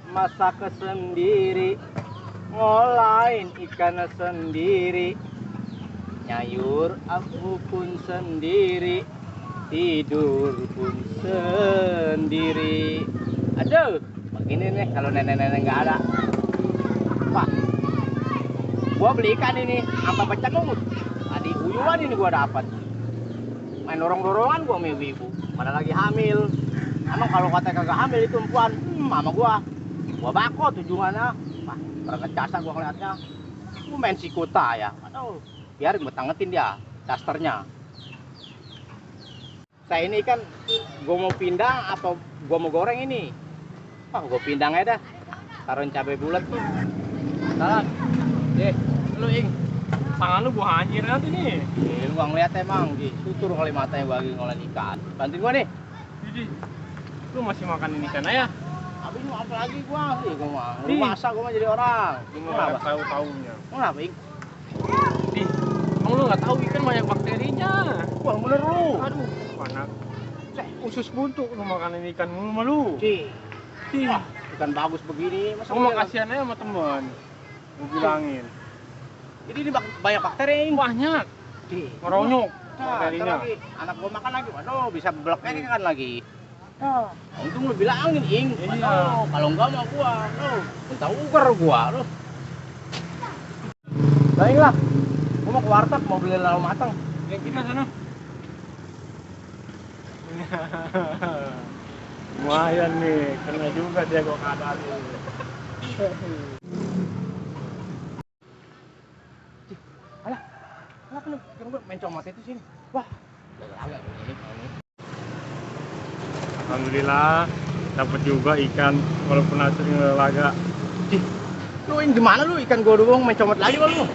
Masak sendiri, ngolain ikan sendiri, nyayur aku pun sendiri, tidur pun sendiri. Aduh, begini nih kalau nenek-nenek nggak ada. Pak, gua beli ikan ini, apa pecah lumut. Tadi uyuan ini gua dapat. Main dorong-dorongan gua sama ibu-ibu, pada lagi hamil. Emang kalau kata kagak hamil itu perempuan, mama gua bako tujuannya. Wah, berangkat jasa gua ngeliatnya. Gua main sikota ya. Aduh, biarin gua tangetin dia dasternya. Saya ini kan gua mau pindah atau gua mau goreng ini. Wah, gua pindah aja dah. Taruhin cabai bulat tuh. Salah. Lu ing. Tangan lu gua anjir nanti nih. Lu gua ngeliat emang, Gi. Tutur kali matanya gua lagi ngolahin ikan. Bantuin gua nih. Jadi, lu masih makan ini ikan ya? Habis mau apa lagi gua? Gua mah lu masak gua mah jadi orang. Gimana tahu-tahunya? Kenapa, Ing? Di, emang lu nggak tahu ikan banyak bakterinya. Wah, bener lu. Aduh, anak. Usus buntu lu makan ini ikan mulu sama lu. Wah, ikan bagus begini. Masa gua mau kasihan aja sama temen. Gua bilangin. Jadi ini banyak bakteri, Ing. Banyak. Ngeronyok bakterinya. Anak gua makan lagi. Waduh, bisa beblek kan lagi. Oh, untung lu bilangin, Ing. Iya. Kalau enggak mah gua, minta uker gua, lu. Baik lah. Gua mau ke warteg mau beli lauk matang. Ya kita sana. Lumayan nih, kena juga dia gua keadaan lu. Alah. Kenapa lu? Kan gua main comot itu sini. Wah, agak begini. Alhamdulillah dapat juga ikan walaupun hasilnya laga. Lu ini gimana lu ikan gua doang main comot lagi lu?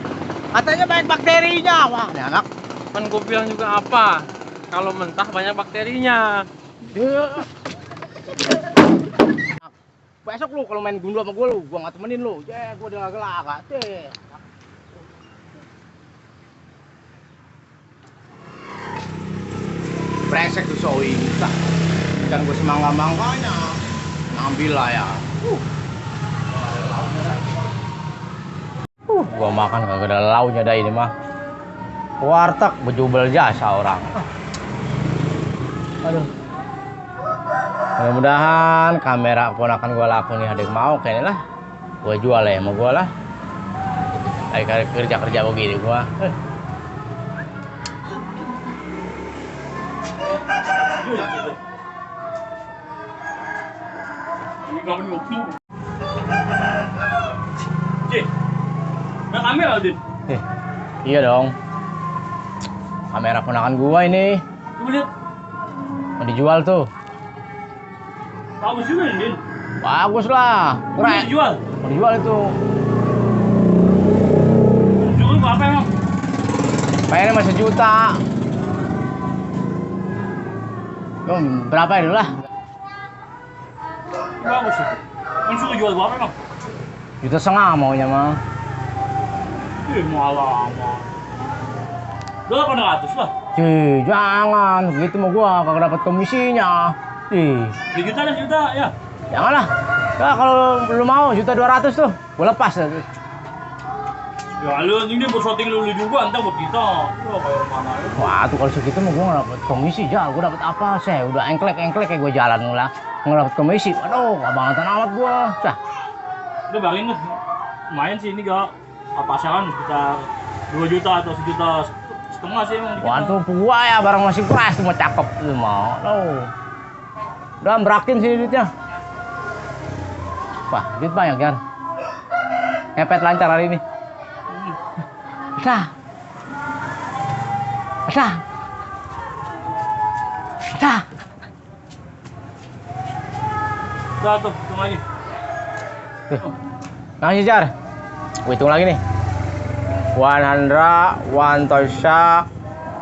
Katanya banyak bakterinya. Wah, ini anak. Kan gua bilang juga apa? Kalau mentah banyak bakterinya. Besok lu kalau main gundu sama gua gua nggak temenin lu. Gua udah laga. Brengsek tuh sewing. Ikan gue semangka-mangkanya ngambil lah ya. Gua makan kagak ada lauknya dah ini mah. Warteg bejubel jasa orang. Aduh. Mudah-mudahan kamera ponakan gua laku nih, ada yang mau kayaknya lah. Gua jual ya sama gua lah. Kayak kerja begini gua. Kamera Din. Iya dong. Kamera ponakan gua ini. Coba lihat. Mau dijual tuh. Bagus juga Din. Bagus lah. Mau dijual. Mau dijual itu. Jual berapa emang? Bayarnya masih sejuta. Berapa itu lah? Bagus sih. Kan suka jual berapa emang? Juta setengah maunya mah. Malah mah. 800 lah. Jangan, begitu mau gua kagak dapat komisinya. 2 juta dan juta ya. Janganlah. Ya kalau lu mau juta 200 tuh, gua lepas dah. Ya lu ini bershooting lu juga entar buat kita. Kayak mana ya? Wah, tuh kalau segitu mah gua nggak dapat komisi, gua dapat apa? Saya udah engklek kayak gua jalan lah. Nggak dapat komisi. Aduh, abangan amat gua. Cah. Udah balikin lah. Lumayan sih ini gak pasaran sekitar 2 juta atau 1,5 juta sih emang. Waduh, gua ya barang masih keras cuma cakep lu mau. Udah berakin sini duitnya. Wah, duit banyak kan. Ngepet lancar hari ini. Udah tuh, hitung lagi. Ngasih Jar. Gue hitung lagi nih. 100.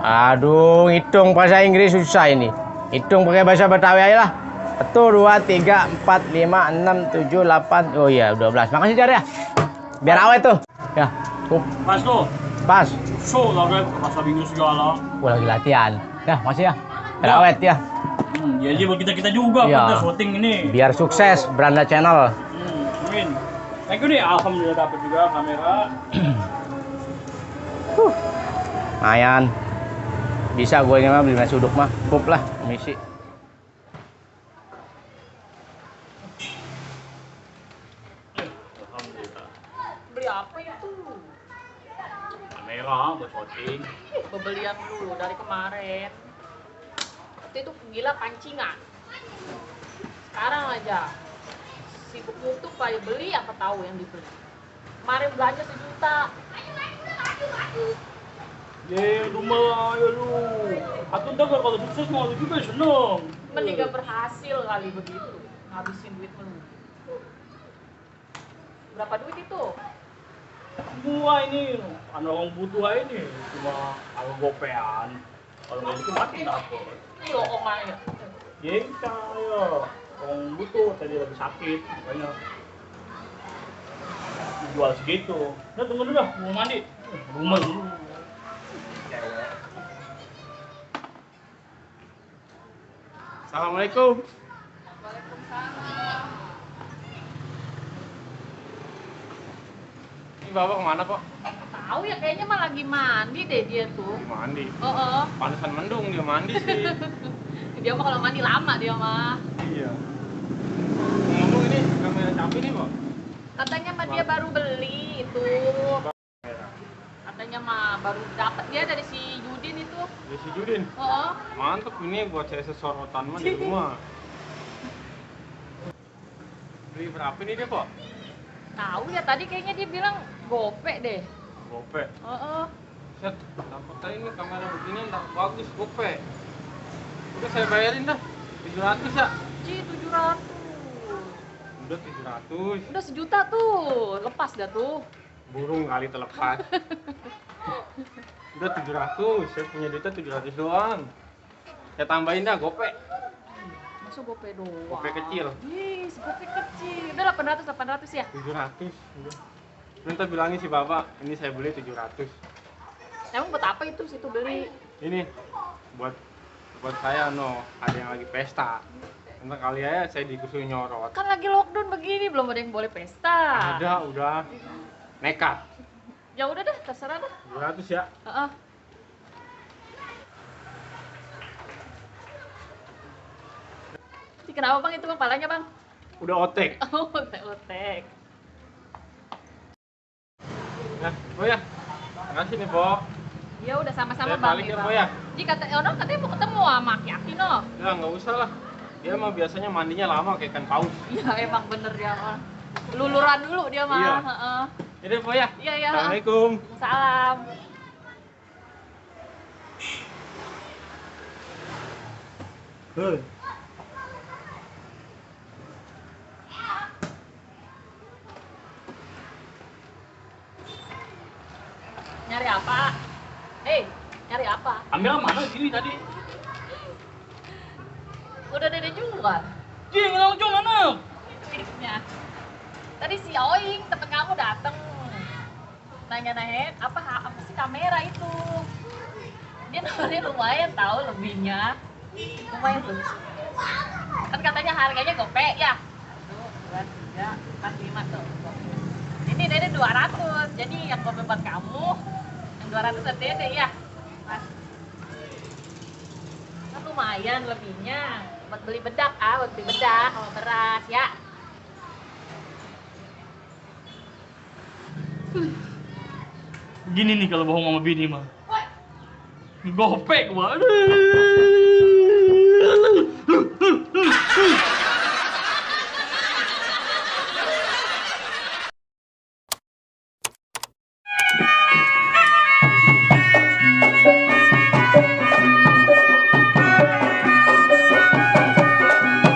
Aduh, hitung bahasa Inggris susah ini. Hitung pakai bahasa Betawi aja lah. 1, 2, 3, 4, 5, 6, 7, 8. Oh iya, 12. Makasih Jar ya. Biar awet tuh. Ya. Pas tuh. Pas. So, lagi bahasa Inggris segala. Gue lagi latihan. Ya, makasih ya. Biar awet ya. Ya aja buat kita juga Iya. kita syuting ini. Biar sukses Beranda Channel. Amin. Thank you nih, alhamdulillah dapat juga kamera. Lumayan. Bisa gue ini mah beli nasi uduk mah. Cukup lah, misi. Alhamdulillah. Beli apa itu? Kamera buat syuting. Pembelian dulu dari kemarin. Waktu itu gila pancingan. Sekarang aja sibuk YouTube aja beli apa tahu yang dibeli. Kemarin belanja 1 juta. Ya, rumah ya lu. Aku dengar kalau sukses mau lu juga seneng. Mending gak berhasil kali begitu. Ngabisin duit mulu. Berapa duit itu? Semua ini, anak orang butuh aja ini. Cuma kalau gopean. Kalau nggak itu mati dapet. Bohong aja. Ya, saya orang butuh tadi lagi sakit, makanya jual segitu. Udah tunggu dulu dah, mau mandi. Rumah dulu. Assalamualaikum. Waalaikumsalam. Ini bapak kemana kok? Tahu ya kayaknya mah lagi mandi deh dia tuh. Mandi. Oh. Panesan mendung dia mandi sih. Dia mah kalau mandi lama dia mah. Iya. Ngomong ini kamera capi nih kok. Katanya mah dia baru beli itu. Katanya mah baru dapat dia dari si Yudin itu. Ya si Judin. Oh. Mantep ini buat saya sesorotan mah di rumah. Beli berapa nih dia kok? Tahu ya tadi kayaknya dia bilang gope deh. Gope. Oh. Set, dapat tadi ini kamera begini tak bagus gope. Udah saya bayarin dah 700 ya. Ci 700. Udah 700. Udah 1 juta tuh. Lepas dah tuh. Burung kali terlepas. Udah 700, saya punya duitnya 700 doang. Saya tambahin dah gope. Masa gope doang? Gope kecil. Ih, gope kecil. Udah 800 ya? 700. Udah. Minta bilangin si bapak, ini saya beli 700. Emang buat apa itu situ beli? Ini buat saya ada yang lagi pesta. Ntar kali aja saya disuruh nyorot. Kan lagi lockdown begini belum ada yang boleh pesta. Ada, udah nekat. Ya udah dah, terserah dah. 200 ya. Heeh. Ini kenapa bang itu bang palanya bang? Udah otek. Oh, otek. Nah, oh ya. Makasih nih, Bo. Ya udah sama-sama Saya bang. balik ya, Bang. Po, ya. Jika orang katanya mau ketemu sama Aki no. Ya, nggak usah lah. Dia mah biasanya mandinya lama kayak ikan paus. Iya emang bener dia mah. Luluran dulu dia mah. Iya. Heeh. Jadi, Po ya. Iya ya. Assalamualaikum. Salam. Hei. Nyari apa? Nyari apa? Ambil mana sini tadi? Udah dede jual. Jing, langsung mana? Tipsnya. Tadi si Oing temen kamu dateng nanya-nanya apa sih kamera itu. Dia nawarin lumayan tahu lebihnya. Lumayan tuh. Kan katanya harganya gope ya. 1, 2, 3, 4, 5 tuh. Ini dede 200. Jadi yang gope buat kamu, yang 200 buat dede ya. Mas. Kan lumayan lebihnya. Buat beli bedak buat beli bedak sama beras ya. Gini nih kalau bohong sama bini mah. Gopek, Pak. Aduh.